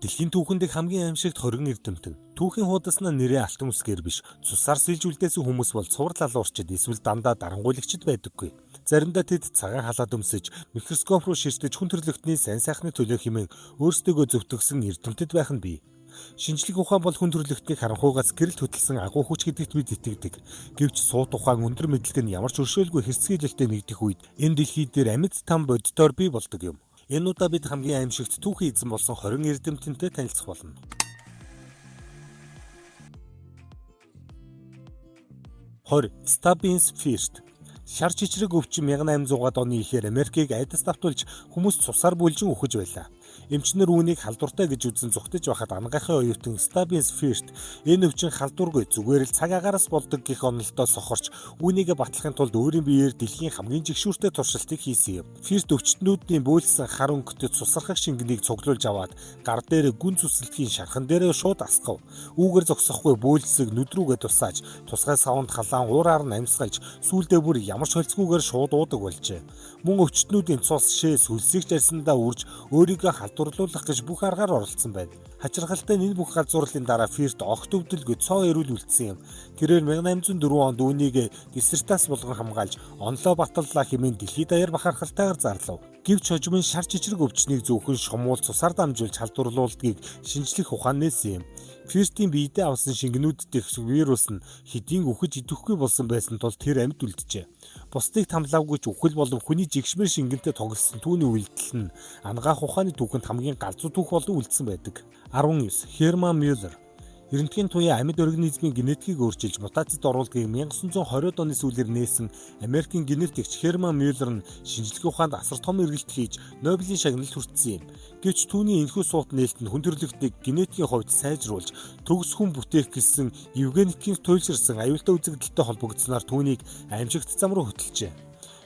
Дэлхийн түүхэн дэх хамгийн аимшигт 20 эрдэмтэн. Түүхийн хуудаснаа нэрээ алтан үсгээр биш, цусаар сэлж үлдээсэн хүмүүс бол цуврал алуурчид эсвэл дандаа дарангуйлагчид байдаггүй. Заримдаа тэд цагаан халаад өмсөж, микроскоп руу ширтэж хүн төрөлхтний сайн сайхны төлөө хэмээн өөрсдийгөө зөвтгөсөн эрдэмтэд байх нь бий. Шинжлэх ухаан бол хүн төрөлхтнийг харанхуйгаас гэрэлт хөтөлсөн агуу хүч гэдэгт бид итгэдэг. Гэвч суут ухаан өндөр мэдлэг нь ямар ч өршөөлгүй хэрцгийлэлтэй нэгдэх үед энэ дэлхий дээр амьд там боддоор бий болдог юм. Энэ удаа бид хамгийн аимшигт түүхийн эзэн болсон 20 эрдэмтэнтэй танилцах болно. 20. Stubbins Ffirth. Шар чичрэг өвчин 1800-аад оны ихээр Америкийг айдас давтуулж хүмүүс цусаар бүлжин үхэж байлаа. Эмчнэр үүнийг халдвартай гэж үзэн зүхтэж байхад анагаахын оюутан Stubbins Ffirth энэ өвчин халдваргүй зүгээр л цаг агаараас болдог гэх онолтой сохорч үүнийгээ батлахын тулд өөрийн биеэр дэлхийн хамгийн жигшүүртэй туршилтыг хийсэн юм. Ffirth өвчтнүүдийн бөөлсөн хар өнгөтэй цусархах шингэнийг цуглуулж аваад гар дээр гүн цусэлтгийн шархан дээр шууд асгав. Үүгээр зогсохгүй бөөлсөг нүд рүүгээ тусааж тусгай саванд халаан уураар нь амьсгалж сүүлдээ бүр ямар ч холцгүйгээр шууд уудаг болжээ. Мөн өвчтнүүдийн цус шээ сүлсийг жарсандаа үрж өөрийгөө халдварлуулах гэж бүх аргаар оролцсон байна. Хачирхалтай нь энэ бүх галзуурлын дараа Ffirth огт өвдөлгүй цоо эрүүл үлдсэн юм. Тэрээр 1804 онд үүнийг диссертац болгон хамгаалж онолоо баталлаа хэмээн дэлхийд даяар бахархалтайгаар зарлав. Гэвч хожим нь шар чичрэг өвчнийг зөвхөн шумуул цусаар дамжуулж халдварлуулдгийг шинжлэх ухаан нээсэн юм. Ffirth-ийн биедээ авсан шингэнүүд дэх вирус нь хэдийн үхэж идэвхгүй болсон байсан тул тэр амьд үлджээ. Бусдыг тамлаагүй ч үхэл болон хүний жигшмээр шингэнтэй тоглосон түүний үйлдэл нь анагаах ухааны түүхэнд хамгийн галзуу түүх болон үлдсэн байдаг. 19. Херман Мюллер. Эрдэнэтийн туяа амьд организмын генетикийг өөрчилж мутацид оруулдгийг 1920-ад оны сүүлээр нээсэн Америкийн генетикч Херман Мюллер нь шинжлэх ухаанд асар том эргэлт хийж Нобелийн шагналд хүртсэн юм. Гэвч түүний энэхүү суут нээлт нь хүн төрөлхтнийг генетикийн хувьд сайжруулж төгс хүн бүтээх гэсэн евгеникийн туйлширсан аюултай үзэгдэлтэй холбогдсоноор түүнийг аимшигт зам руу хөтөлжээ.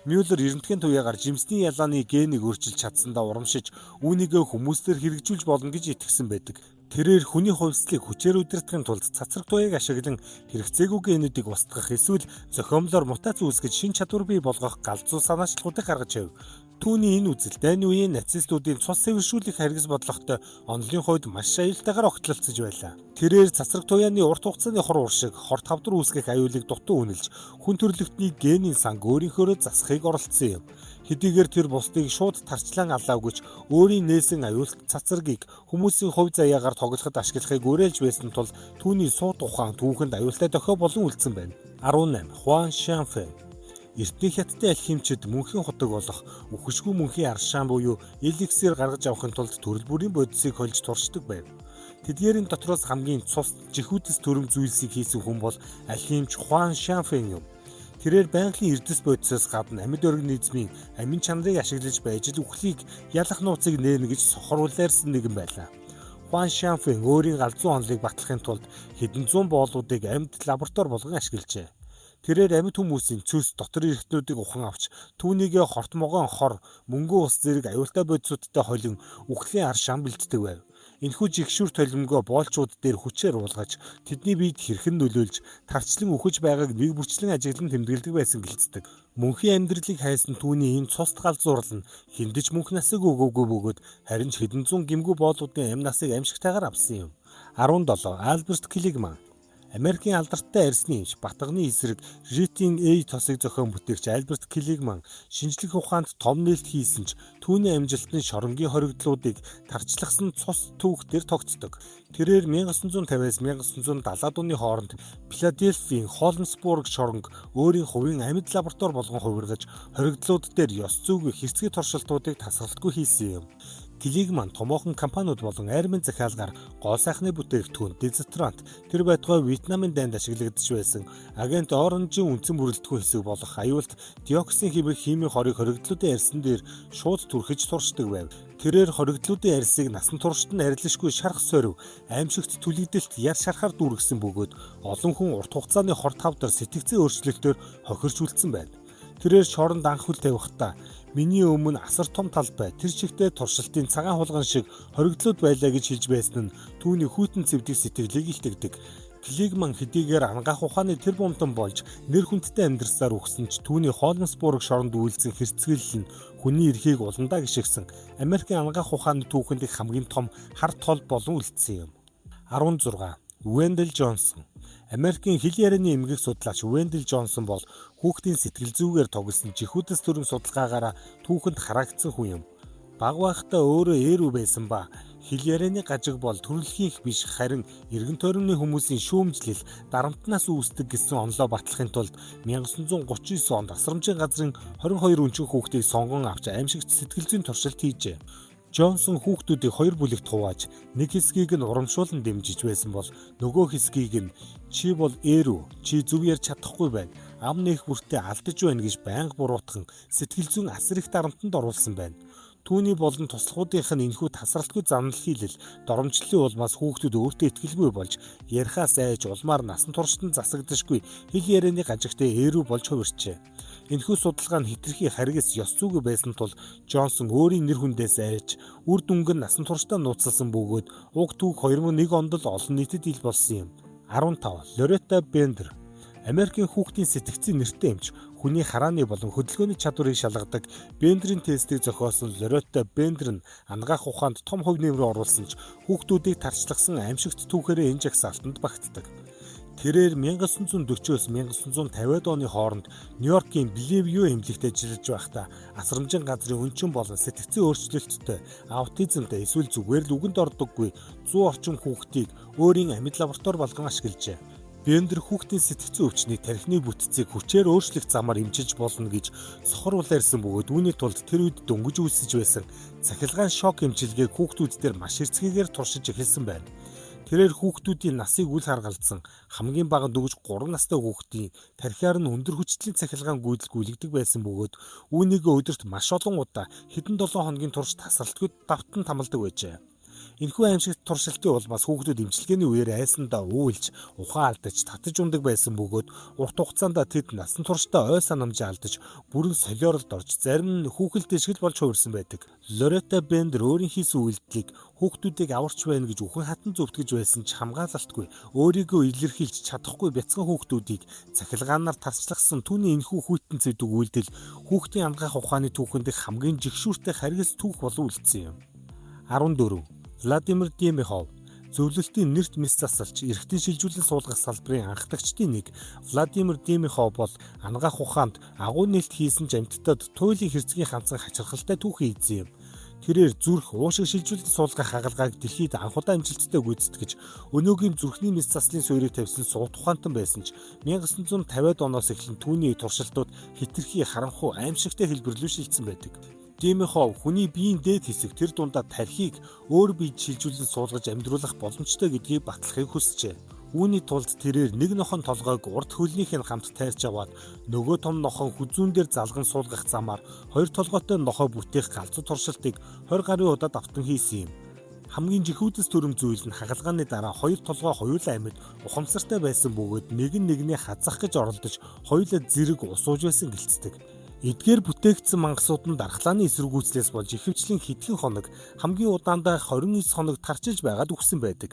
Мюллер эрдэнэтийн туяагаар жимсний ялааны генийг өөрчилж чадсандаа урамшиж үүнийгээ хүмүүстээр хэрэгжүүлж болно гэж итгэсэн байдаг. Тэрээр хүний хувьслыг хүчээр удирдахын тулд цацраг туяаг ашиглан хэрэгцээгүй генүүдийг устгах эсвэл зохиомлоор мутац үүсгэж шинэ чадвар бий болгох галзуу санаачлагуудыг гаргаж байв. Түүний энэ үзэл дайны үеийн нацистуудын цус сэвэршүүлэх харгас бодлоготой онолын хувьд маш аюултайгаар огтлолцож байлаа. Тэрээр цацраг туяаны урт хугацааны хор ууршиг хор тавдар үүсгэх аюулыг дутуу үнэлж хүн төрөлхтний генийн санг өөрийнхөөрөө засахыг оролдсон юм. Хэдийгээр тэр бусдыг шууд тарчлан алаагүй ч өөрийн нээсэн аюулт цацрагийг хүмүүсийн хувь заяагаар тоглоход ашиглахыг уриалж байсан тул түүний суут ухаан түүхэнд аюултай дохио болон үлдсэн байна. 18. Хуан Шанфэн. Эртний хятадын алхимчид мөнхийн худаг болох үхэшгүй мөнхийн аршаан буюу эликсир гаргаж авахын тулд төрөл бүрийн бодисыг хольж туршдаг байв. Тэдгээрийн дотроос хамгийн цус жихүүдэс төрөм зүйлсийг хийсэн хүн бол алхимч Хуан Шанфэн юм. Тэрээр байгалийн эрдэс бодисоос гадна амьд организмын амин чанарыг ашиглаж байж л үхлийг ялах нууцыг нээнэ гэж сохруулаарсан нэгэн байлаа. Хуан Шанфэн өөрийн галзуу онолыг батлахын тулд хэдэн зуун боолуудыг амьд лаборатори болгон ашиглажээ. Тэрээр амьд хүмүүсийн цөс дотор эрхтнүүдийг ухан авч түүнийгээ хорт могоон хор мөнгөн ус зэрэг аюултай бодисуудтай холин үхлийн аршаан бэлддэг байв. Энэхүү жигшүүр толимгоо боолчууд дээр хүчээр уулгаж тэдний биед хэрхэн нөлөөлж тарчлан үхэж байгааг нэг бүрчлэн ажиглан тэмдэглэдэг байсан гэлцдэг. Мөнхийн амьдралыг хайсан түүний энэ цуст галзуурал нь хэндэж мөнх насыг өгөөгүй бөгөөд харин ч хэдэн зуун гэмгүй боолуудын амь насыг аимшигтайгаар авсан юм. 17. Альберт Клигман. Америкийн алдартай арьсны эмч батганы эсрэг Ритин A тосыг зохион бүтээгч Альберт Клигман шинжлэх ухаанд том нээлт хийсэн ч түүний амжилт нь шоронгийн хоригдлуудыг тарчлахсан цус түүх дээр тогтдог. Тэрээр 1950-аас 1970-ад оны хооронд Филадельфийн Холмсбург шоронг өөрийн хувийн амьд лаборатори болгон хувиргаж хоригдлууд дээр ёс зүйн хэрцгий туршилтуудыг тасралтгүй хийсэн юм. Клигман томоохон компаниуд болон армийн захиалгаар гоо сайхны бүтээгдэхүүн, дезодорант, тэр байтугай Вьетнамын дайнд ашиглагдаж байсан агент Оранжийн үндсэн бүрэлдэхүүн хэсэг болох аюулт диоксин хэмээх химийн хорыг хоригдлуудын арьсан дээр шууд түрхэж туршдаг байв. Тэрээр хоригдлуудын арьсыг насан туршид нь арилшгүй шарх сорив, аимшигт түлэгдэлт яр шархаар дүүргэсэн бөгөөд олон хүн урт хугацааны хор тавдар сэтгцийн өөрчлөлтөөр хохирч үлдсэн байна. Тэрээр шоронд анх хөл тавихтаа миний өмнө асар том талбай тэр чигтээ туршилтын цагаан хулган шиг хоригдлууд байлаа гэж хэлж байсан нь түүний хүйтэн цэвдэг сэтгэлийг илтгэдэг. Клигман хэдийгээр анагаах ухааны тэрбумтан болж нэр хүндтэй амьдарсаар үхсэн ч түүний Холмсбург шоронд үйлдсэн хэрцгийлэл нь хүний эрхийг уландаа гишгсэн Америкийн анагаах ухааны түүхэнд хамгийн том хар тол болон үлдсэн юм. 16. Уэндел Джонсон. Америкийн хэл ярианы эмгэг судлаач Уэндел Джонсон бол хүүхдийн сэтгэл зүйгээр тоглосон жихүүдэс төрөн судалгаагаараа түүхэнд харагдсан хүн юм. Бага байхдаа өөрөө ээрүү байсан ба хэл ярианы гажиг бол төрөлхийнх биш харин эргэн тойрны хүмүүсийн шүүмжлэл дарамтнаас үүсдэг гэсэн онолоо батлахын тулд 1939 онд асрамжийн газрын 22 өнчин хүүхдийг сонгон авч аимшигт сэтгэл зүйн туршилт хийжээ. Джонсон хүүхдүүдийг хоёр бүлэгт хувааж нэг хэсгийг нь урамшуулан дэмжиж байсан бол нөгөө хэсгийг нь чи бол ээрүү, чи зөв ярьж чадахгүй байна, ам нэх бүртээ алдаж байна гэж байнга буруутган сэтгэл зүйн асар их дарамтанд оруулсан байна. Түүний болон туслахуудынх нь энэхүү тасралтгүй замнал хийлэл доромжлолын улмаас хүүхдүүд өөртөө итгэлгүй болж ярихаас айж улмаар насан туршид нь засагдашгүй хэл ярианы гажигтай ээрүү болж хувирчээ. Энэхүү судалгаа нь хэтэрхий харгас ёс зүйгүй байсан тул Джонсон өөрийн нэр хүндээс айж үр дүнг нь насан туршдаа нууцласан бөгөөд уг түүх 2001 онд л олон нийтэд ил болсон юм. 15. Лоретта Бендер. Америкийн хүүхдийн сэтгцийн нэртэй эмч, хүний харааны болон хөдөлгөөний чадварыг шалгадаг Бендрийн тестийг зохиосон Лоретта Бендер нь анагаах ухаанд том хувь нэмрээ оруулсан ч хүүхдүүдийг тарчлахсан аимшигт түүхээрээ энэ жагсаалтанд багтдаг. Тэрээр 1940-оос 1950-ад оны хооронд Нью-Йоркийн Белвью эмнэлэгт ажиллаж байхдаа асрамжийн газрын өнчин болон сэтгцийн өөрчлөлттэй, аутизмтай эсвэл зүгээр л үгэнд ордоггүй 100 орчим хүүхдийг өөрийн амьд лаборатори болгон ашиглажээ. Бендер хүүхдийн сэтгцийн өвчнийг тархины бүтцийг хүчээр өөрчлөх замаар эмчилж болно гэж сохор улайрсан бөгөөд үүний тулд тэр үед дөнгөж үүсэж байсан цахилгаан шок эмчилгээг хүүхдүүд дээр маш эрцгээгээр туршиж эхэлсэн байна. Тэрээр хүүхдүүдийн насыг үл харгалзан хамгийн бага дөнгөж 3 настай хүүхдийн тархиар нь өндөр хүчлийн цахилгаан гүйдэл гүйлгдэг байсан бөгөөд үүнийгээ өдөрт маш олон удаа хэдэн 7 хоногийн турш тасралтгүй давтан тамалдаг байжээ. Энэхүү аимшигт туршилтын улмаас хүүхдүүд эмчилгээний үеэр айсандаа уйлж, ухаан алдаж, татаж унадаг байсан бөгөөд урт хугацаанд тэд насан туршдаа ой санамжаа алдаж, бүрэн солиоролд орж, зарим нь хүүхэлдэй шиг л болж хувирсан байдаг. Лоретта Бендер өөрийн хийсэн үйлдэлийг хүүхдүүдийг аварч байна гэж үхэн хатан зөвтгөж байсан ч хамгаалалтгүй, өөрийгөө илэрхийлж чадахгүй бяцхан хүүхдүүдийг цахилгаанаар тарчлахсан түүний энэхүү хүйтэн цэвдэг үйлдэл хүүхдийн анагаах ухааны түүхэн дэх хамгийн жигшүүртэй харгас түүх болон үлдсэн юм. 14. Владимир Демихов. Зөвлөлтийн нэрт мэс засалч, эргэтэн шилжүүлэн суулгах салбарын анхдагчдын нэг Владимир Демихов бол анагаах ухаанд агуу нээлт хийсэн ч амьтдад туйлын хэрцгий хандсан хачирхалтай түүхэн эзэн юм. Тэрээр зүрх, уушиг шилжүүлэн суулгах хагалгааг дэлхийд анх удаа амжилттай гүйцэтгэж, өнөөгийн зүрхний мэс заслын суурийг тавьсан сувд ухаантан байсан ч 1950-ад оноос эхлэн түүний туршилтууд хэтэрхий харанхуй аимшигтай хэлбэр рүү шилжсэн байдаг. Демихов хүний биеийн дээд хэсэг тэр дундаа тархийг өөр биед шилжүүлэн суулгаж амьдруулах боломжтой гэдгийг батлахыг хүсжээ. Үүний тулд тэрээр нэг нохон толгойг урд хөлнийх нь хамт тайрч аваад нөгөө том нохон хүзүүн дээр залган суулгах замаар хоёр толгойтой нохой бүтээх галзуу туршилтыг 20 гаруй удаа давтан хийсэн юм. Хамгийн жихүүдэс төрөм зүйл нь хагалгааны дараа хоёр толгой хоёулаа амьд ухамсартай байсан бөгөөд нэг нь нэгнээ хазах гэж оролдож хоёулаа зэрэг усууж байсан гэлцдэг. Эдгээр бүтээгдсэн мангасууд нь дархлааны эсэргүүцлээс болж ихэвчлэн хэдхэн хоног хамгийн удаандаа 29 хоног тарчилж байгаад үхсэн байдаг.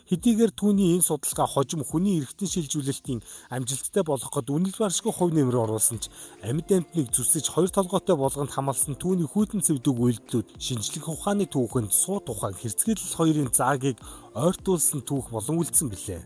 Хэдийгээр түүний энэ судалгаа хожим хүний эргэтэн шилжүүлэлтийн амжилттай болох гээд үнэл баршгүй хувь нэмэр оруулсан ч амьд амьтныг зүсэж хоёр толгойтой болгонд хамаалсан түүний хүйтэн цэвдэг үйлдэлүүд шинжлэх ухааны түүхэнд суу тухайн хэрцгийлэл хоёрын заагийг ойртуулсан түүх болон үлдсэн билээ.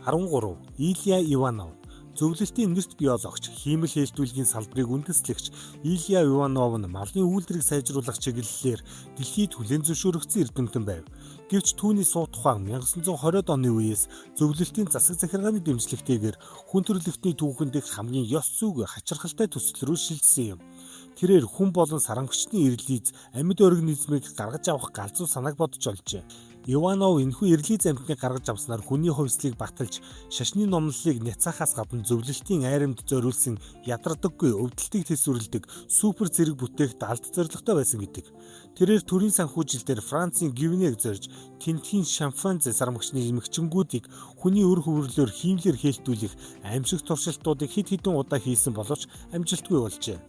13. Илья Иванов. Зөвлөлтийн нэрт биологч, хиймэл хээлтүүлгийн салбарыг үндэслэгч Илья Иванов нь малын үйлдвэрийг сайжруулах чиглэлээр дэлхийд хүлээн зөвшөөрөгдсөн эрдэмтэн байв. Гэвч түүний суу тухайн 1920-од оны үеэс зөвлөлтийн засаг захиргааны дэмжлэгтэйгээр хүн төрөлхтний түүхэн дэх хамгийн ёс зүйг хачирхалтай төсөл рүү шилжсэн юм. Тэрээр хүн болон сарангчны эрлийз амьд организмыг гаргаж авах галзуу санааг бодож олжээ. Иванов энэхүү эрлийз амьтныг гаргаж авснаар хүний хувьслыг баталж шашны номлолыг няцаахаас гадна зөвлөлтийн айрамд зориулсан ядардаггүй өвдөлтийг тэсвэрлэдэг супер зэрэг бүтээх далд зорилготой байсан гэдэг. Тэрээр төрийн санхүүжилтээр Францын Гвинег зорж тентхийн шампанзе сармагчны эмгчингүүдийг хүний үр хөврлөөр хиймлээр хээлтүүлэх аимшиг туршилтуудыг хэд хэдэн удаа хийсэн боловч амжилтгүй болжээ.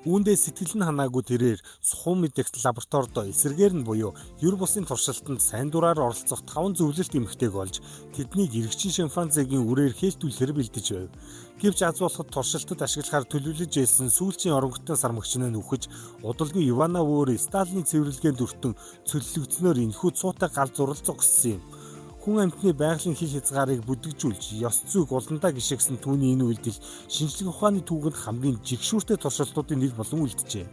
Үүндээ сэтгэл нь ханаагүй тэрээр Сухум мэдэх лабораторид эсэргээр нь буюу ер бусын туршилтанд сайн дураар оролцох 5 зөвлөлт эмэгтэйг олж тэднийг эрэгчин шимпанзегийн үрээр хээлтүүлэхээр бэлдэж байв. Гэвч аз болоход туршилтад ашиглахаар төлөвлөж ирсэн сүүлчийн оронготын сармагч нь үхэж удалгүй Ивана өөр Сталины цэвэрлэгээнд өртөн цөллөгдснөөр энэхүү цуутай гал зурал зогссон юм. Хүн амьтны байгалийн хил хязгаарыг бүдэгжүүлж, ёс зүйг уландаа гишгсэн түүний энэ үйлдэл шинжлэх ухааны түүхэнд хамгийн жигшүүртэй туршилтуудын нэг болон үлджээ.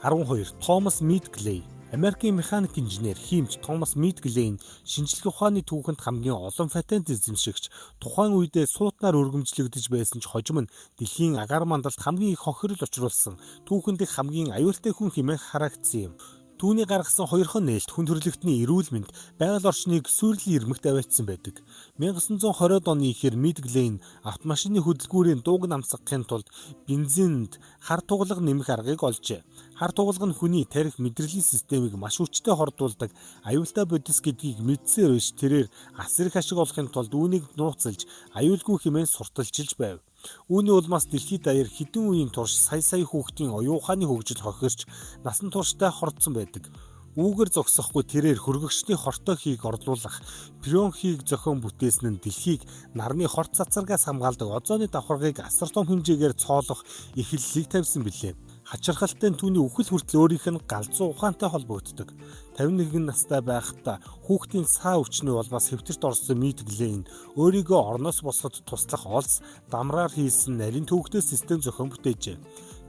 12. Томас Мидглей. Америкийн механик инженер, хиймч Томас Мидглей нь шинжлэх ухааны түүхэнд хамгийн олон патент эзэмшигч, тухайн үедээ суутнаар өргөмжлөгдөж байсан ч хожим нь дэлхийн агаар мандалд хамгийн их хохирол учруулсан түүхэн дэх хамгийн аюултай хүн хэмээн харагдсан юм. Түүний гаргасан хоёрхон нээлт хүн төрөлхтний эрүүл мэнд, байгаль орчныг сүйрлийн ирмэгт аваачсан байдаг. 1920-од оны эхээр Мидглейн автомашины хөдөлгүүрийн дууг нь амсгахын тулд бензинд хар тугалга нэмэх аргыг олжээ. Хар тугалга нь хүний тархи мэдрэлийн системийг маш хүчтэй хордуулдаг аюултай бодис гэдгийг мэдсээр биш тэрээр асар их ашиг олохын тулд үүнийг нууцлж аюулгүй хэмээн сурталчилж байв. Үүний улмаас дэлхийд даяар хэдэн үеийн турш сая сая хүүхдийн оюун ухааны хөгжил хохирч насан туршдаа хордсон байдаг. Үүгээр зогсохгүй тэрээр хөргөгчний хортой хийг орлуулах, прион хийг зохион бүтээсэн нь дэлхийг нарны хорт цацаргаас хамгаалдаг озоны давхаргыг асар том хэмжээгээр цоолох эхлэлийг тавьсан билээ. Хачирхалтай нь түүний үхэл хүртэл өөрийнх нь галзуу ухаантай холбогддог. 51 настай байхдаа хүүхдийн цаа өвчний улмаас хэвтэрт орсон Мидглейн өөрийгөө орноос босгоход туслах олс дамраар хийсэн нарийн төвөгтэй систем зохион бүтээжээ.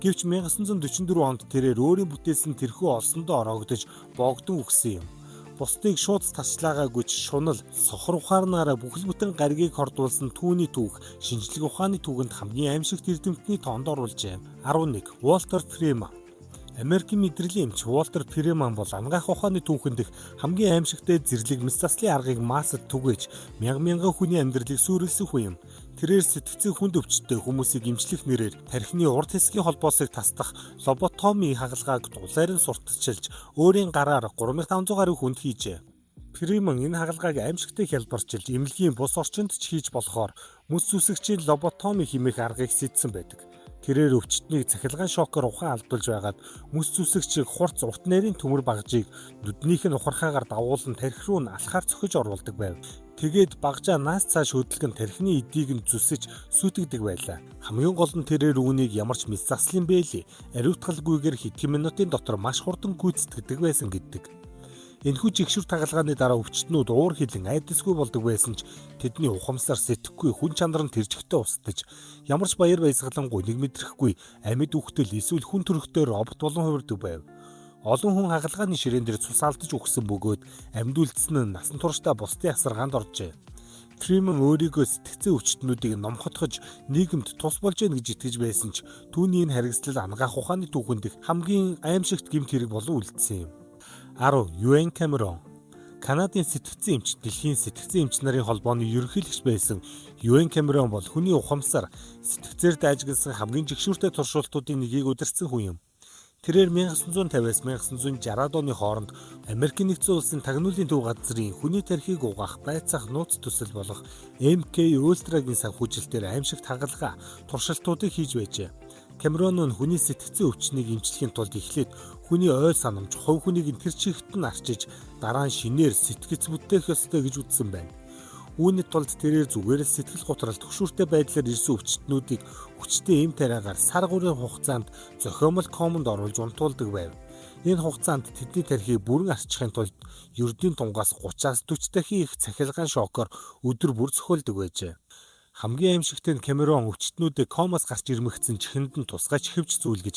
Гэвч 1944 онд тэрээр өөрийн бүтээсэн тэрхүү олсондоо ороогдож богдон үхсэн юм. Бусдыг шууд таслаагаагүй ч шунал сохор ухаарнаараа бүхэл бүтэн гаригийг хордуулсан түүний түүх шинжлэх ухааны түүхэнд хамгийн аимшигт эрдэмтний тоонд оруулжээ. 11. Уолтер Фриман. Америкийн мэдрэлийн эмч Уолтер Фриман бол анагаах ухааны түүхэн дэх хамгийн аимшигтай зэрлэг мэс заслын аргыг массад түгээж мянган мянган хүний амьдралыг сүрэлсэн хүн юм. Тэрээр сэтгцийн хүнд өвчтөй хүмүүсийг эмчлэх нэрээр тархины урд хэсгийн холбоосыг тасдах лоботоми хагалгааг дулаар нь сурталчилж өөрийн гараар 3500 гаруй хүнд хийжээ. Фриман энэ хагалгааг аимшигтай хялбарчилж эмнэлгийн бус орчинд ч хийж болохоор мэс зүсгчийн лоботоми хэмээх аргыг сэтсэн байдаг. Тэрээр өвчтнийг цахилгаан шокоор ухаан алдуулж байгаад мэс зүсгчийг хурц урт нарийн төмөр багжийг нүднийх нь ухархаагаар дагуулан тархи руу нь алхаар цохиж оруулдаг байв. Тэгээд багжаа наас цааш хөдөлгөн тархины эдийг нь зүсэж сүйтгэдэг байлаа. Хамгийн гол нь тэрээр үүнийг ямар ч мэс заслын бээлий ариутгалгүйгээр хэдхэн минутын дотор маш хурдан гүйцэтгэдэг байсан гэдэг. Энэхүү жигшүүр тагалгааны дараа өвчтнүүд уур хилэн айдасгүй болдог байсан ч тэдний ухамсар сэтгэхгүй хүн чанар нь тэр чигтээ устдаж ямар ч баяр баясгалангүй нэг мэдрэхгүй амьд үхтэл эсвэл хүн төрхтөө робот болон хувирдаг байв. Олон хүн хагалгааны ширээн дээр цус алдаж үхсэн бөгөөд амьд үлдсэн нь насан туршдаа бусдын асаргаанд оржээ. Фриман өөрийгөө сэтгцэн өвчтнүүдийг номхотгож нийгэмд тус болж гэнэ гэж итгэж байсан ч түүний энэ харгислал анагаах ухааны түүхэн дэх хамгийн аимшигт гэмт хэрэг болон үлдсэн юм. 10. Юэн Камерон. Канадын сэтгцэн эмч, дэлхийн сэтгцэн эмч нарын холбооны ерөнхийлөгч байсан Юэн Камерон бол хүний ухамсар сэтгцээр дайжигласан хамгийн жигшүүртэй туршуултуудын нэгийг удирдсан хүн юм. Тэрээр 1950-аас 1960-ад оны хооронд Америкийн нэгдсэн улсын тагнуулын төв газрын хүний тархийг угаах, байцаах нууц төсөл болох MK Ultra-гийн санхүүжилтээр аимшигт хагалгаа туршилтуудыг хийж байжээ. Камерон нь хүний сэтгцэн өвчнийг эмчлэхийн тулд эхлээд хүний ой санамж, хувь хүнийг нь тэр чигт нь арчиж, дараа нь шинээр сэтгэц бүтээх ёстой гэж үзсэн байна. Үүний тулд тэрээр зүгээр л сэтгэл готрол түгшүүртэй байдлаар ирсэн өвчтнүүдийг хүчтэй эм тариагаар сар гурийн хугацаанд зохиомол комонд оруулж унтуулдаг байв. Энэ хугацаанд тэдний тархийг бүрэн арчихын тулд ердийн тунгаас 30-аас 40 дахин их цахилгаан шокоор өдөр бүр цохиулдаг байжээ. Хамгийн аимшигтай нь Камерон өвчтнүүдээ комоос гарч ирмэгцэн чихэнд нь тусгай чихвч зүүлгэж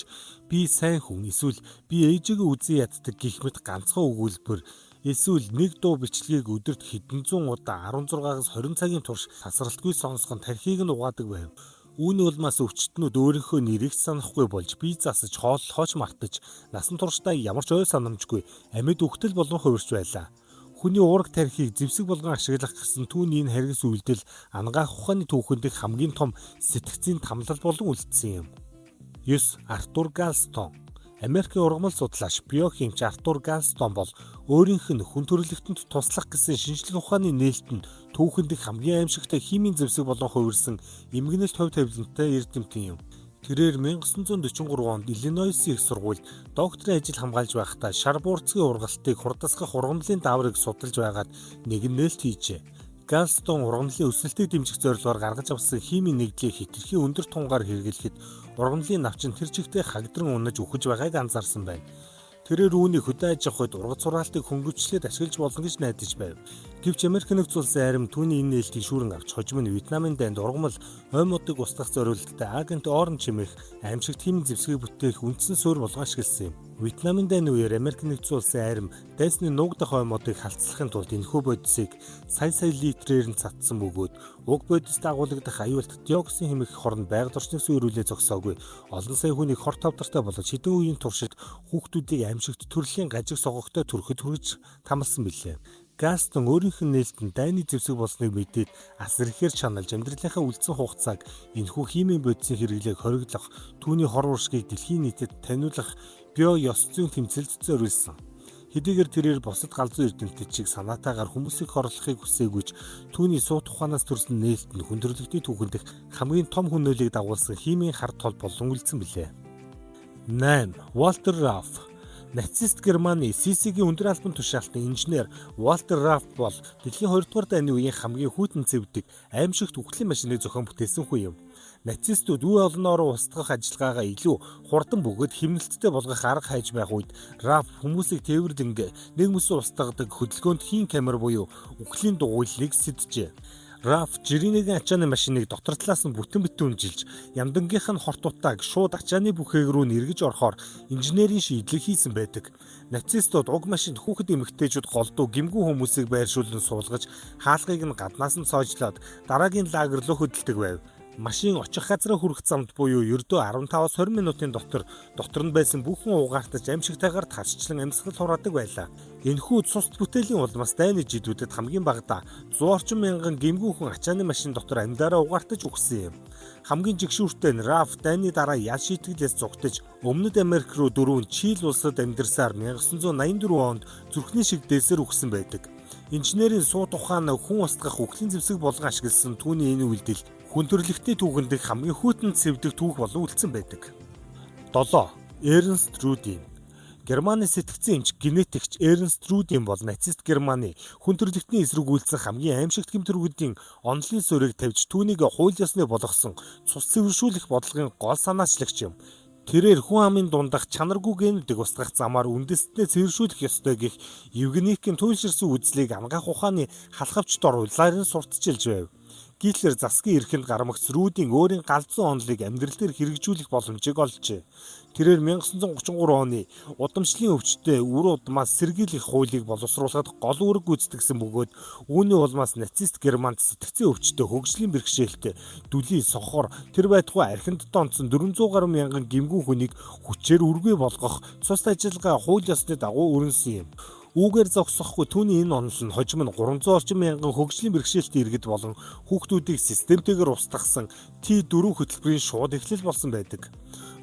би сайн хүн эсвэл би ээжигээ үзэн яддаг гэх мэт ганцхан өгүүлбэр эсвэл нэг дуу бичлэгийг өдөрт хэдэн зуун удаа 16-аас 20 цагийн турш тасралтгүй сонсох нь тархийг нь угаадаг байв. Үүний улмаас өвчтнүүд өөрийнхөө нэрийг ч санахгүй болж бие засаж хооллохоо ч мартаж насан туршдаа ямар ч ой санамжгүй амьд үхтэл болон хувирч байлаа. Хүний уураг тархийг зэвсэг болгон ашиглах гэсэн түүний энэ харгас үйлдэл анагаах ухааны түүхэн дэх хамгийн том сэтгцийн тамлал болон үлдсэн юм. 9. Артур Галстон. Америкийн ургамал судлаач, биохимч Артур Галстон бол өөрийнх нь хүн төрөлхтөнд туслах гэсэн шинжлэх ухааны нээлт нь түүхэн дэх хамгийн аимшигтай химийн зэвсэг болон хувирсан эмгэнэлт хувь тавилантай эрдэмтэн юм. Тэрээр 1943 онд Иллинойсын их сургуульд докторийн ажил хамгаалж байхдаа шар буурцгийн ургалтыг хурдасгах ургамлын дааврыг судалж байгаад нэгэн нээлт хийжээ. Галстон ургамлын өсөлтийг дэмжих зорилгоор гаргаж авсан химийн нэгдлийг хэтэрхий өндөр тунгаар хэрэглэхэд ургамлын навчин тэр чигтээ хагдран унаж үхэж байгааг анзаарсан байна. Тэрээр үүнийг хөдөө аж ахуйд ургац сураалтыг хөнгөвчлөхөд ашиглаж болно гэж найдаж байв. Гэвч Америк нэгдсэн улсын арим түүний энэ нээлтийг шүүрэн авч хожим нь Вьетнамын дайнд ургамал ой модыг устгах зориулттай Agent Orange хэмээх аимшигт химийн зэвсгийг бүтээх үндсэн суурь болгон ашигласан юм. Вьетнамын дайны үеэр Америк нэгдсэн улсын арим дайсны нуугдах ой модыг халдцлахын тулд энэхүү бодисыг сая сая литрээр нь цатсан бөгөөд уг бодис дагуулгадах аюулт диоксин хэмээх хор нь байгаль орчныг сүйрүүлээ зогсоогүй. Олон сая хүнийг хор тавдартай болгож хэдэн үеийн туршид хүүхдүүдийг аимшигт төрлийн гажиг согогтой төрөхөд хүргэж тамалсан билээ. Гастон өөрийнх нь нээлтэнд дайны зэвсэг болсныг мэдээд асар ихээр чаналж амьдралынхаа үлдсэн хугацааг энэхүү химийн бодисын хэрэглээг хориглох, түүний хор уршгийг дэлхийн нийтэд таниулах био ёс зүйн тэмцэлд зориулсан. Хэдийгээр тэрээр бусад галзуу эрдэмтэд шиг санаатаагаар хүмүүсийг хорлохыг хүсээгүй ч түүний суут ухаанаас төрсэн нээлт нь хүн төрөлхтний түүхэн дэх хамгийн том хүнөөлийг дагуулсан химийн хар тол болон үлдсэн билээ. 8. Walter Rauff. Нацист Германы СС-ийн өндөр албан тушаалтны инженер Валтер Раф бол дэлхийн 2 дугаар дайны үеийн хамгийн хүйтэн зэвдэг аимшигт үхлийн машиныг зохион бүтээсэн хүн юм. Нацистууд үе олноороо устгах ажиллагаагаа илүү хурдан бөгөөд хэмнэлттэй болгох арга хайж байх үед Раф хүмүүсийг тээвэрлэн нэг мөсөн устгадаг хөдөлгөөнд хийн камер буюу үхлийн дугуйллыг сэджээ. Раф жирийн нэгэн ачааны машиныг дотор талаас нь бүтэн битэн үнжилж, ямдангийнх нь хорт утааг шууд ачааны бүхээг рүү нэргэж орохоор инженерийн шийдлийг хийсэн байдаг. Нацистууд уг машинд хүүхэд эмэгтэйчүүд голдуу гэмгүй хүмүүсийг байршуулан суулгаж, хаалгыг нь гаднаас нь цоожлоод дараагийн лагер руу хөдөлдөг байв. Машин очих газраа хүрэх замд буюу ердөө 15-аас 20 минутын дотор дотор нь байсан бүхэн угаартаж аимшигтайгаар тарччлан амьсгал хураадаг байлаа. Энэхүү цус бүтээлийн улмаас дайны жидүүдэд хамгийн багадаа 100 орчим мянган гэмгүй хүн ачааны машин дотор амьдаараа угаартаж үхсэн юм. Хамгийн жигшүүртэй нь Раф дайны дараа ял шийтгэлээс зугтаж Өмнөд Америк руу дөрвөн Чили улсад амьдарсаар 1984 онд зүрхний шигдээсээр үхсэн байдаг. Инженерийн суут ухаан хүн устгах үхлийн зэвсэг болгон ашигласан түүний энэ үйлдэл хүн төрөлхтний түүхэн дэх хамгийн хүйтэн сэвдэг түүх болон үлдсэн байдаг. 7. Эрнст Рудин. Германы сэтгцэн эмч, генетикч Эрнст Рудин бол нацист Германы хүн төрөлхтний эсрэг үйлдсэн хамгийн аимшигт гэмтэргүүдийн онолын суурийг тавьж түүнийг хууль ёсны болгосон цус цэвэршүүлэх бодлогын гол санаачлагч юм. Тэрээр хүн амын дундах чанаргүй генүүдийг устгах замаар үндэстнээ цэвэршүүлэх ёстой гэх Евгеникийн туйлширсан үзлийг анагаах ухааны халхавч дор улаарын сурталчилж байв. Гитлер засгийн эрхэнд гармагц Рудин өөрийн галзуу онолыг амьдрал дээр хэрэгжүүлэх боломжийг олжээ. Тэрээр 1933 оны удамшлын өвчтөе үр удмаас сэргийлэх хуулийг боловсруулахад гол үүрэг гүйцэтгэсэн бөгөөд үүний улмаас нацист Германд сэтгцийн өвчтөе хөгжлийн бэрхшээлтэй дүлий сохор тэр байтугай архинд донцсон 400 гаруй мянган гэмгүй хүнийг хүчээр үргүй болгох цус ажиллагаа хууль ёсны дагуу өрнөсөн юм. Үүгээр зогсохгүй түүний энэ онол нь хожим нь 300 орчим мянган хөгжлийн бэрхшээлтэй иргэд болон хүүхдүүдийг системтэйгээр устгасан T4 хөтөлбөрийн шууд эхлэл болсон байдаг.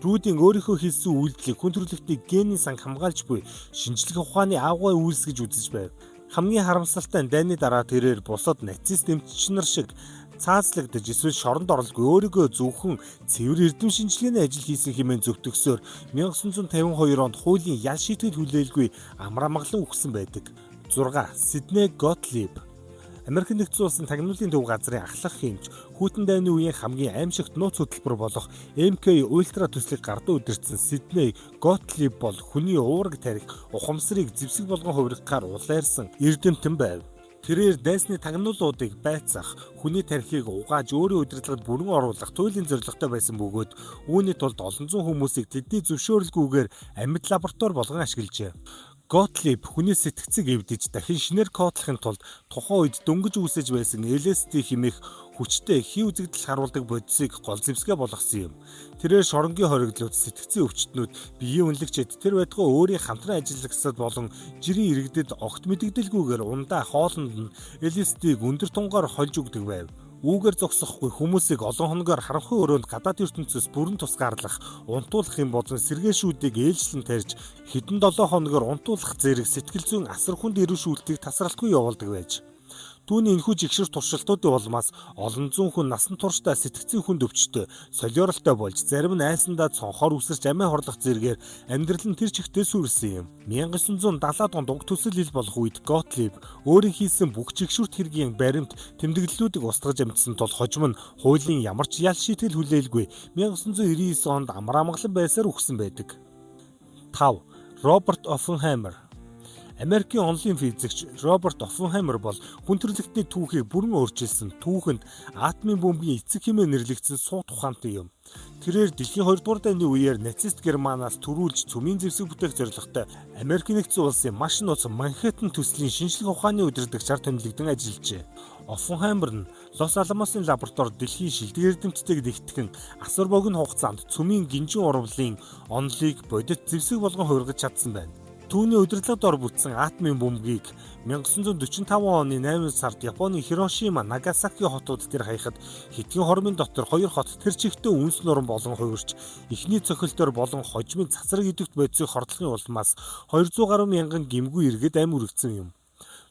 Рудин өөрийнхөө хийсэн үйлдэлийг хүн төрөлхтний генийн санг хамгаалж буй шинжлэх ухааны авгай үйлс гэж үзэж байв. Хамгийн харамсалтай нь дайны дараа тэрээр бусад нацист эмч нар шиг цаазлагдаж эсвэл шоронд оролгүй өөрийгөө зөвхөн цэвэр эрдэм шинжилгээний ажил хийсэн хэмээн зөвтгөсөөр 1952 онд хуулийн ял шийтгэл хүлээлгүй амар амгалан үхсэн байдаг. 6. Сидней Готлиб. Америк нэгдсэн улсын тагнуулын төв газрын ахлах хиймч, хүйтэн дайны үеийн хамгийн аимшигт нууц хөтөлбөр болох MK Ultra төслийг гардуу удирдсан Сидней Готлиб бол хүний уураг тарих ухамсарыг зэвсэг болгон хувиргахаар улайрсан эрдэмтэн байв. Тэрээр дайсны тагнуулуудыг байцаах, хүний тархийг угааж өөрийн удирдлагад бүрэн оруулах туйлын зорилготой байсан бөгөөд үүний тулд олон зуун хүмүүсийг тэдний зөвшөөрөлгүйгээр амьд лаборатори болгон ашиглажээ. Готлиб хүний сэтгцийг эвдэж дахин шинээр кодлохын тулд тухайн үед дөнгөж үүсэж байсан LSD хэмээх хүчтэй хий үзэгдэл харуулдаг бодисыг гол зэвсгээ болгосон юм. Тэрээр шоронгийн хоригдлууд, сэтгцийн өвчтнүүд, биеийн үнэлэгчид тэр байтугай өөрийн хамтран ажиллагсад болон жирийн иргэдэд огт мэдэгдэлгүйгээр ундаа хоолнд нь LSD-г өндөр тунгаар хольж өгдөг байв. Үүгээр зогсохгүй хүмүүсийг олон хоногоор харанхуй өрөөнд гадаад ертөнцөөс бүрэн тусгаарлах, унтуулах юм болон сэргээшүүдийг ээлжлэн тарьж хэдэн 7 хоногоор унтуулах зэрэг сэтгэл зүйн асар хүнд ирүүшүүлтийг тасралтгүй явуулдаг байж. Түүний энэхүү жигшүүрт туршилтуудын улмаас олон зуун хүн насан туршдаа сэтгцийн хүнд өвчтөй, солиоролтой болж, зарим нь айсандаа цонхоор үсэрч амиа хорлох зэргээр амьдрал нь тэр чигтээ сүрсэн юм. 1970-аад онд уг төсөл ил болох үед Готлиб өөрийн хийсэн бүх жигшүүрт хэргийн баримт тэмдэглэлүүдийг устгаж амжсан тул хожим нь хуулийн ямар ч ял шийтгэл хүлээлгүй 1999 онд амар амгалан байсаар үхсэн байдаг. 5. Роберт Оппенхаймер. Америкийн онолын физикч Роберт Оппенхаймер бол хүн төрөлхтний түүхийг бүрэн өөрчилсөн, түүхэнд атомын бөмбөгийн эцэг хэмээн нэрлэгдсэн суут ухаантай юм. Тэрээр дэлхийн 2 дугаар дайны үеэр нацист Германаас түрүүлж цөмийн зэвсэг бүтээх зорилготой Америк нэгдсэн улсын маш нууц Манхэттен төслийн шинжлэх ухааны удирдагчаар томилогдсон ажиллажээ. Оппенхаймер нь Лос Аламосын лабораторид дэлхийн шилдэг эрдэмтдийг нэгтгэн асар богино хугацаанд цөмийн гинжин урвалын онолыг бодит зэвсэг болгон хувиргаж чадсан байна. Түүний удирдлага дор бүтсэн атомын бөмбөгийг 1945 оны 8 сард Японы Хирошима, Нагасаки хотууд дээр хаяхад хэдхэн хормын дотор хоёр хот тэр чигтээ үнс нуран болон хувирч, эхний цохилтоор болон хожмын цацраг идэвхт бодисыг хордлохын улмаас 200 гаруй мянган гэмгүй иргэд амь үргэцсэн юм.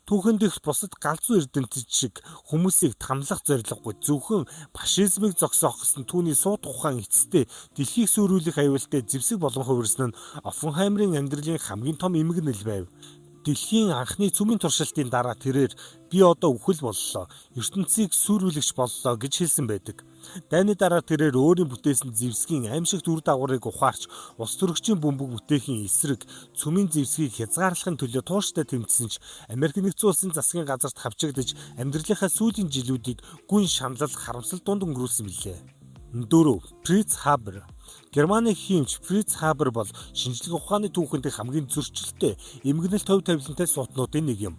Түүхэн дэх бусад галзуу эрдэмтэд шиг хүмүүсийг тамлах зорилгогүй зөвхөн фашизмыг зогсоох гэсэн түүний суут ухаан эцэстээ дэлхийг сүрүүлэх аюултай зэвсэг болон хувирсан нь Оппенхаймерын амьдралын хамгийн том эмгэнэл байв. Дэлхийн анхны цөмийн туршилтын дараа тэрээр би одоо үхэл боллоо, ертөнцийг сүрүүлэгч боллоо гэж хэлсэн байдаг. Дайны дараа тэрээр өөрийн бүтээсэн зэвсгийн аймшигт үр дагаврыг ухаарч улс төрөгчийн бөмбөг бүтээхийн эсрэг цөмийн зэвсгийг хязгаарлахын төлөө тууштай тэмцсэн ч Америк нэгдсэн улсын засгийн газарт хавчигдаж амьдралынхаа сүүлийн жилүүдийг гүн шаналл, харамсал дунд өнгөрүүлсэн билээ. 4. Фриц Хабер. Германы хиймч Фриц Хабер бол шинжлэх ухааны түүхэнд хамгийн зөрчилтэй, эмгэнэлт хувь тавилантай суутнуудын нэг юм.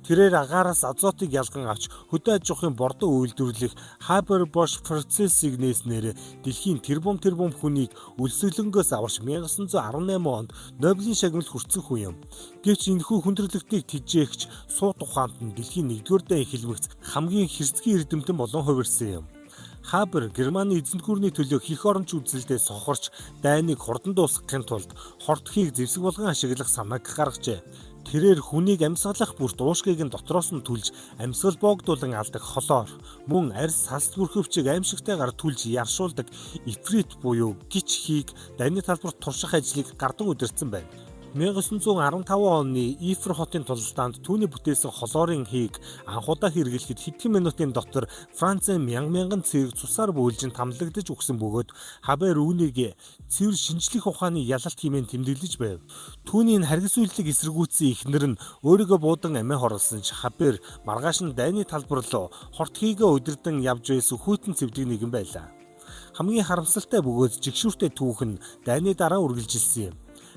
Тэрээр агаараас азотыг ялган авч хөдөө аж ахуйн бордоо үйлдвэрлэх Haber-Bosch процессыг нээснээр дэлхийн тэрбум тэрбум хүнийг өлсгөлөнгөөс аварч 1918 онд Нобелийн шагнал хүртсэн хүн юм. Гэвч энэхүү хүндрэлтийг тэжээгч суут ухаант нь дэлхийн 1-р дайн эхлэмэгц хамгийн хэрцгий эрдэмтэн болон хувирсан юм. Хабер Германы эзэнт гүрний төлөө хэх оронч үзэлдээ сохорч дайныг хурдан дуусгахын тулд хорт хийг зэвсэг болгон ашиглах санааг гаргажээ. Тэрээр хүнийг амьсгалах бүрт уушгийг нь дотроос нь түлж амьсгал боогдуулан алдаг холоор мөн арьс салст бүрхөвчийг аимшигтайгаар түлж яршуулдаг ифрит буюу гич хийг дайны талбарт турших ажлыг гардан удирдсан байна. 1915 оны Ифр хотын тулалдаанд түүний бүтээсэн холоорын хийг анхудаа хэрэглэхэд хэдхэн минутын дотор Францын мянган мянган цэрэг цусаар бөөлжин тамлагдаж үхсэн бөгөөд Хабер үүнийг цэвэр шинжлэх ухааны ялалт хэмээн тэмдэглэж байв. Түүний энэ харгисүүллийг эсэргүүцсэн эхнэр нь өөрийгөө буудан амиа хорлосон ч Хабер маргааш нь дайны талбар руу хорт хийгээ удирдан явж байсан хүйтэн цэвдэг нэгэн байлаа. Хамгийн харамсалтай бөгөөд жигшүүртэй түүх нь дайны дараа үргэлжилсэн юм.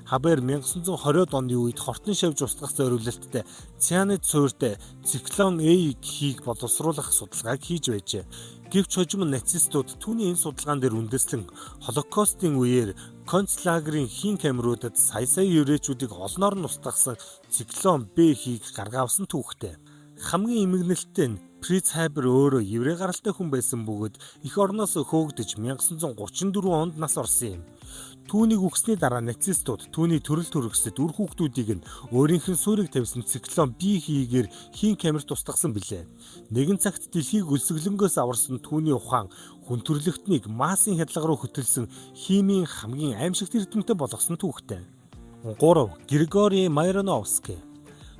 Хабер 1920-од оны үед хортон шавж устгах зориулалттай цианид суурьтай циклон А хийг боловсруулах судалгааг хийж байжээ. Гэвч хожим нь нацистууд түүний энэ судалгаан дээр үндэслэн Холокостын үеэр концлагерийн хийн камеруудад сая сая еврейчүүдийг олноор нь устгасан циклон Б хийг гаргаавсан түүхтэй. Хамгийн эмгэнэлттэй нь Фриц Хабер өөрөө еврей гаралтай хүн байсан бөгөөд эх орноос хөөгдөж 1934 онд нас орсон юм. Түүнийг үхсний дараа нацистууд түүний төрөл төрөсөд үр хүүхдүүдийг нь өөрийнх нь суурийг тавьсан циклон Б хийгээр хийн камерт устгасан билээ. Нэгэн цагт дэлхийг өлсгөлөнгөөс аварсан түүний ухаан хүн төрөлхтнийг массын хядлага руу хөтөлсөн химийн хамгийн аимшигт эрдэмтэн болгосон түүхтэй. 3. Григорий Майроновский.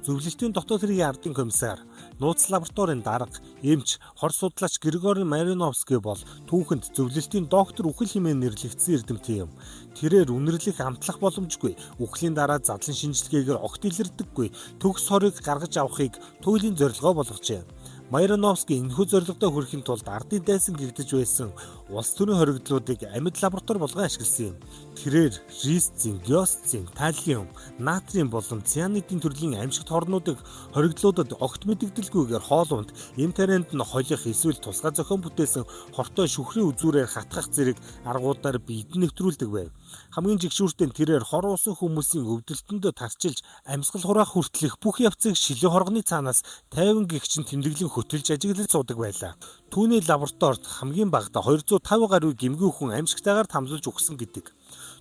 Зөвлөлтийн дотоод хэргийн ардын комиссар, нууц лабораторийн дарга, эмч, хор судлаач Григорий Мариновский бол түүхэнд зөвлөлтийн доктор үхэл хэмээн нэрлэгдсэн эрдэмтэн юм. Тэрээр үнэрлэх амтлах боломжгүй, үхлийн дараа задлан шинжилгээгээр огт илэрдэггүй төгс хорыг гаргаж авахыг туйлын зорилгоо болгожээ. Майроновский энэхүү зорилгодоо хүрэхин тулд ардын дайсан гэгдэж байсан улс төрийн хоригдлуудыг амьд лаборатори болгон ашигласан юм. Тэрээр рисцийн, геосцийн, талиум, натрийн болон цианидын төрлийн амьшигт хорнуудыг хоригдлуудад огт мэдэгдэлгүйгээр хоол унд, эм тарианд нь холих эсвэл тусгай зохион бүтээсэн хортой шүхрийн үзүүрээр хатгах зэрэг аргуудаар биед нь нэвтрүүлдэг байв. Хамгийн жигшүүртээ тэрээр хор уусан хүмүүсийн өвдөлтөндөө тарчилж амьсгал хураах хүртэлх бүх явцыг шилэн хоргоны цаанаас 50 гэгчин тэмдэглэн хөтөлж ажиглаж суудаг байлаа. Түүний лабораторид хамгийн багадаа 250 гаруй гэмгүй хүн амьшигтайгаар тамлуулж өгсөн гэдэг.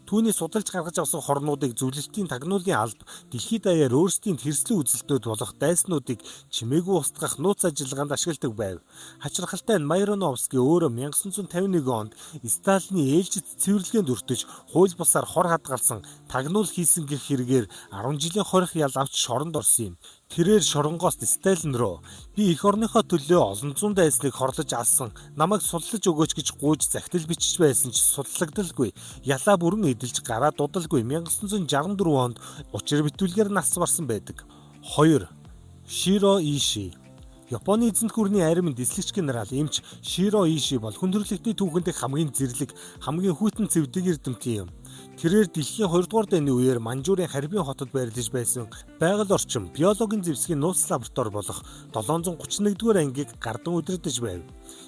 Түүний судалж гаргаж авсан хорнуудыг зөвлөлтийн тагнуулын алба дэлхийд даяар өөрсдийн тэрслэн үзэлтүүд болох дайснуудыг чимээгүй устгах нууц ажиллагаанд ашигладаг байв. Хачирхалтай нь Майроновский өөрөө 1951 онд Сталины ээлжит цэвэрлэгээнд өртөж хууль бусаар хор хадгалсан тагнуул хийсэн гэх хэрэгээр 10 жилийн хорих ял авч шоронд орсон юм. Тэрээр шоронгоос Сталин руу "Би эх орныхоо төлөө олон зуун дайсныг хорлож алсан. Намайг суллаж өгөөч" гэж гуйж захидал бичиж байсан ч судлагдалгүй. Ялаа бүрэн эдэлж гараа дуудалгүй 1964 онд учир битүүлгээр нас барсан байдаг. 2. Широ Иши. Японы эзэнт гүрний армийн дислэгч генерал эмч Широ Иши бол хүн төрөлхтний түүхэнд хамгийн зэрлэг, хамгийн хүйтэн зэвдэг эрдэмтэн юм. Тэрээр дэлхийн 2 дугаар дайны үеэр Манжуурын Харбин хотод байрлаж байсан байгаль орчин биологийн зэвсгийн нууц лаборатори болох 731-р ангийг гардан удирдах байв.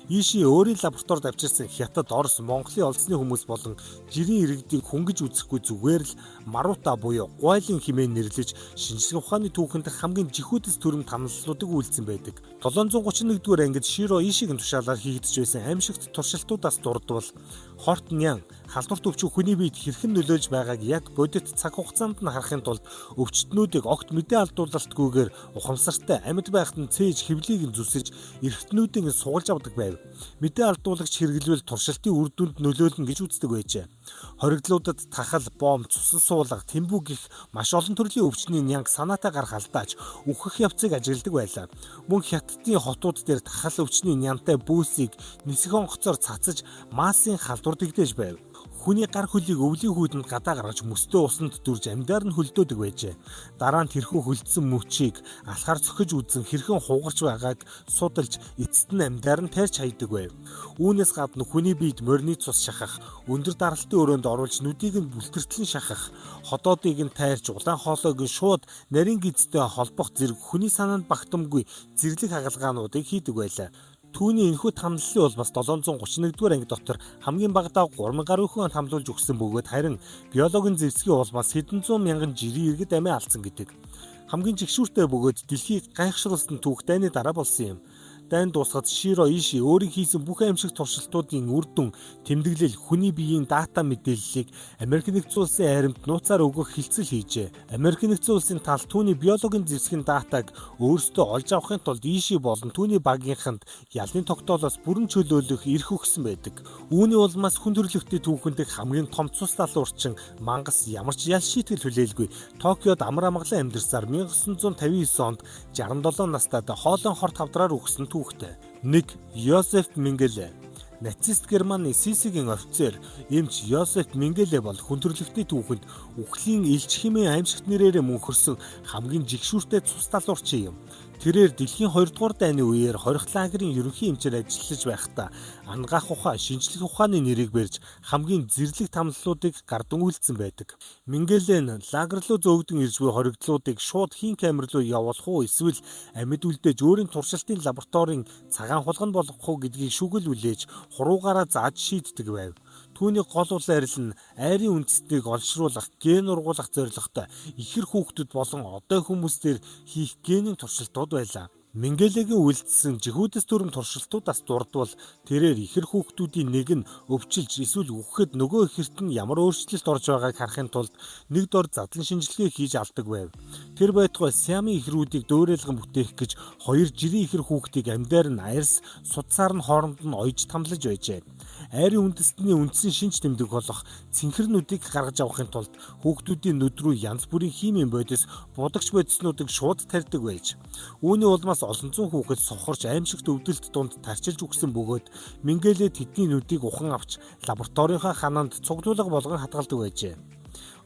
Иши өөрийн лабораторид авчирсан Хятад, Орос, Монголын олзны хүмүүс болон жирийн иргэдийг хүн гэж үзэхгүй зүгээр л Марута буюу гуайлын хэмээн нэрлэж шинжлэх ухааны түүхэнд хамгийн жихүүдэс төрөм тамлалуудыг үйлдсэн байдаг. 731-р ангид Широ Ишигийн тушаалаар хийгдэж байсан аимшигт туршилтуудаас дурдвал хорт нян халдварт өвчин хүний биед хэрхэн нөлөөлж байгааг яг бодит цаг хугацаанд нь харахын тулд өвчтнүүдийг огт мэдээ алдуулалтгүйгээр ухамсартай амьд байхад нь цээж хэвлийг нь зүсэж эрхтнүүдийг нь сугалж авдаг байв. Мэдээ алдуулагч хэрэглэвэл туршилтын үр дүнд нөлөөлнө гэж үздэг байжээ. Хоригдлуудад тахал, бомб, цусан суулга, тэмбүү гэх маш олон төрлийн өвчний нянг санаатай гарах алдаач үхэх явцыг ажигладаг байлаа. Мөн Хятадын хотууд дээр тахал өвчний нянтай бөөсийг нисэх онгоцоор цацаж массын халдвар дэгдэж байв. Хүний гар хөлийг өвлийн хүйтэнд гадаа гаргаж мөстөө усанд дүрж амьдаар нь хөлдөөдөг байжээ. Дараа нь тэрхүү хөлдсөн мөчийг алхаар цохиж үзэн хэрхэн хугарч байгааг судалж эцэст нь амьдаар нь тайрч хайдаг байв. Үүнээс гадна хүний биед морины цус шахах, өндөр даралтын өрөөнд оруулж нүдийг нь бүлтэртлэн шахах, ходоодыг нь тайрч улаан хоолойг нь шууд нарийн гизтэй холбох зэрэг хүний санаанд багтамгүй зэрлэг хагалгаануудыг хийдэг байлаа. Түүний энэхүү тамлалын улмаас 731-р анги дотор хамгийн багадаа 3000 гаруй хүн хамлуулж өгсөн бөгөөд харин биологийн зэвсгийн улмаас хэдэн зуун мянган жирийн иргэд амиа алдсан гэдэг. Хамгийн жигшүүртэй бөгөөд дэлхийг гайхшруулсан түүх дайны дараа болсон юм. Дайн дуусахад Широ Иши өөрийн хийсэн бүх аимшиг туршилтуудын үр дүн, тэмдэглэл, хүний биеийн дата мэдээллийг Америк нэгдсэн улсын армид нууцаар өгөх хилцэл хийжээ. Америк нэгдсэн улсын тал түүний биологийн зэвсгийн датаг өөрсдөө олж авахын тулд Иши болон түүний багийнханд ялны тогтоолоос бүрэн чөлөөлөх эрх өгсөн байдаг. Үүний улмаас хүн төрөлхтний түүхэнд хамгийн том цус далуурчин мангас ямар ч ял шийтгэл хүлээлгүй Токиод амар амгалан амьдарсаар 1959 онд 67 настай хоолон хорт хавдраар үхсэн түүхтэй. 1. Йосеф Менгеле. Нацист Германы СС-ийн офицер эмч Йосеф Менгеле бол хүн төрөлхтний түүхэнд үхлийн элч хэмээн аимшигт нэрээрээ мөнхөрсөн хамгийн жигшүүртэй цус далуурчин юм. Тэрээр дэлхийн 2 дугаар дайны үеэр хорих лагерийн ерөнхий эмчээр ажиллаж байхдаа ангаах ухаан, шинжлэх ухааны нэрийг барьж хамгийн зэрлэг тамлалуудыг гардан үйлдсэн байдаг. Менгеле нь лагер руу зөөгдөн ирж буй хоригдлуудыг шууд хийн камер руу явуулах уу эсвэл амьд үлдээж өөрийн туршилтын лабораторийн цагаан хулган болгох уу гэдгийг шүгэл үлээж хуруугаараа зааж шийддэг байв. Түүний гол улайрал нь айрын үндэстнийг олшруулах, ген ургуулах зорилготой ихэр хүүхдүүд болон одоо хүмүүс дээр хийх генийн туршилтууд байлаа. Менгелегийн үйлдсэн жихүүдэс төрөм туршилтуудаас дурдвал тэрээр ихэр хүүхдүүдийн нэг нь өвчилж эсвэл үхэхэд нөгөө ихэрт нь ямар өөрчлөлт орж байгааг харахын тулд нэг дор задлан шинжилгээ хийж алдаг байв. Тэр байтугай Сиамын ихрүүдийг дөөрэлгэн бүтээх гэж хоёр жирийн ихэр хүүхдийг амьдаар нь арьс судсаар нь хооронд нь оёж тамлаж байжээ. Айрын үндэстний үндсэн шинж тэмдэг болох цэнхэр нүдийг гаргаж авахын тулд хүүхдүүдийн нүд рүү янз бүрийн химийн бодис, будагч бодиснуудыг шууд тарьдаг байж. Үүний улмаас олон зуун хүүхэд сохорч аимшигт өвдөлт дунд тарчилж үхсэн бөгөөд Менгеле тэдний нүдийг ухан авч лабораторийнхаа ханаанд цуглуулга болгон хадгалдаг байжээ.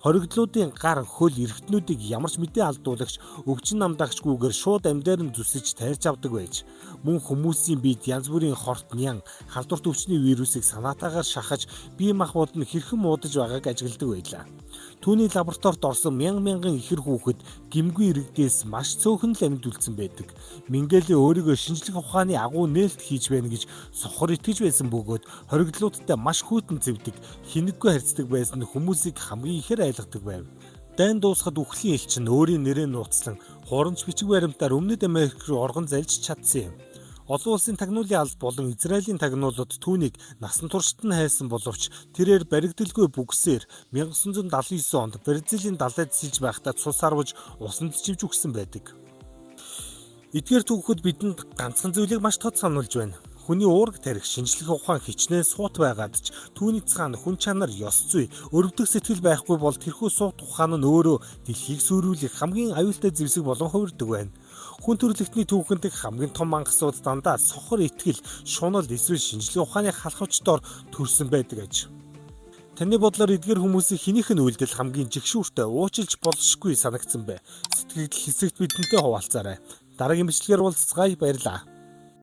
Хоригдлуудын гар, хөл, эрхтнүүдийг ямар ч мэдээ алдуулагч, өвчин намдаагчгүйгээр шууд амьдаар нь зүсэж тайрч авдаг байж. Мөн хүмүүсийн биед янз бүрийн хорт, нян, халдварт өвчний вирусыг санаатаагаар шахаж, бие махбод нь хэрхэн муудаж байгааг ажигладаг байлаа. Түүний лабораторид орсон мянган мянган ихэр хүүхэд гэмгүй иргэдээс маш цөөхөн л амьд үлдсэн байдаг. Менгеле өөрийгөө шинжлэх ухааны агуу нээлт хийж байна гэж сохор итгэж байсан бөгөөд хоригдлуудтай маш хүйтэн зэвдэг, хинэггүй харьцдаг байсан хүмүүсийг хамгийн ихээр айлгадаг байв. Дайн дуусахад үхлийн элч нь өөрийн нэрээ нууцлан хуурамч бичиг баримтаар Өмнөд Америк руу оргон залж чадсан юм. Олон улсын тагнуулын алба болон Израилийн тагнуулууд түүнийг насан туршид нь хайсан боловч тэрээр баригдалгүй бүгсээр 1979 онд Бразилийн далайд сэлж байхдаа цус арваж усанд чивж үхсэн байдаг. Эдгээр түүхүүд бидэнд ганцхан зүйлийг маш тод сануулж байна. Хүний уураг тархи, шинжлэх ухаан хичнээн суут байгаад ч түүний цаана хүн чанар, ёс зүй, өрөвдөх сэтгэл байхгүй бол тэрхүү суут ухаан нь өөрөө дэлхийг сүрүүлэх хамгийн аюултай зэвсэг болон хувирдаг байна. Хүн төрөлхтний түүхэн дэх хамгийн том мангасууд дандаа сохор итгэл, шунал эсвэл шинжлэх ухааны халахвч дор төрсөн байдаг аж. Таны бодлоор эдгээр хүмүүсийн хэнийх нь үйлдэл хамгийн жигшүүртэй, уучлж болшгүй санагдсан бэ? Сэтгэгдэл хэсэгт бидэнтэй хуваалцаарай. Дараагийн бичлэгээр уулзацгаая, баярлалаа.